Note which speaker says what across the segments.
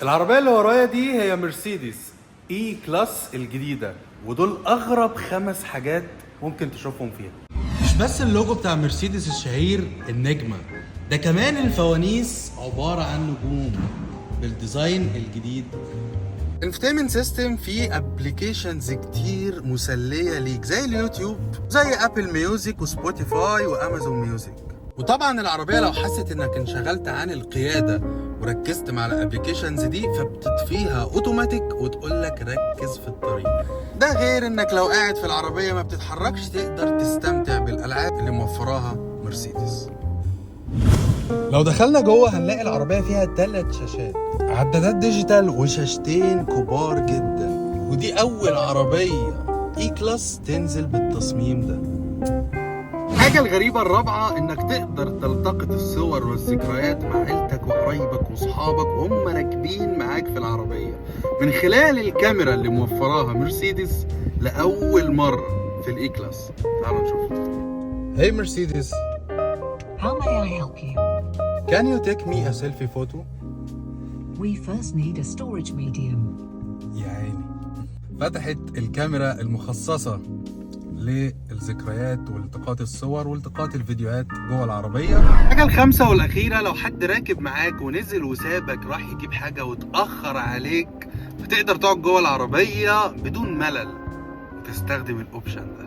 Speaker 1: العربية اللي ورايا دي هي مرسيدس E-Class الجديدة، ودول اغرب 5 حاجات ممكن تشوفهم فيها. مش بس اللوجو بتاع مرسيدس الشهير النجمة، ده كمان الفوانيس عبارة عن نجوم بال design الجديد. infotainment system فيه applications كتير مسلية ليك، زي اليوتيوب، زي Apple Music و Spotify و Amazon Music. وطبعا العربية لو حست انك انشغلت عن القيادة وركزت مع ال applications دي فبتطفيها اوتوماتيك وتقول لك ركز في الطريق. ده غير انك لو قاعد في العربية ما بتتحركش تقدر تستمتع بالالعاب اللي موفراها مرسيدس. لو دخلنا جوه هنلاقي العربية فيها 3 شاشات، عدادات digital وشاشتين كبار جدا، ودي اول عربية E-Class تنزل بالتصميم ده. الحاجة الغريبة الرابعة انك تقدر تلتقط الصور والذكريات مع عيلتك وقرايبك واصحابك وهم راكبين معاك في العربية من خلال الكاميرا اللي موفراها مرسيدس لأول مرة في ال E-Class. تعالوا نشوف. Hey Mercedes.
Speaker 2: How may I help you?
Speaker 1: Can you take me a selfie photo?
Speaker 2: We first need a storage medium.
Speaker 1: يا عيني، فتحت الكاميرا المخصصة للذكريات والتقاط الصور والتقاط الفيديوهات جوه العربية. الحاجة الخامسة والأخيرة، لو حد راكب معاك ونزل وسابك راح يجيب حاجة وتأخر عليك، فتقدر تقعد جوه العربية بدون ملل وتستخدم ال option ده.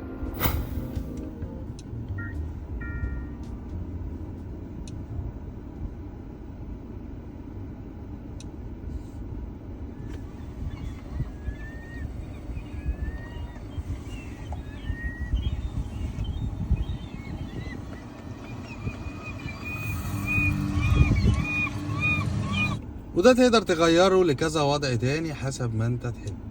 Speaker 1: وده تقدر تغيره لكذا وضع تاني حسب ما انت تحب.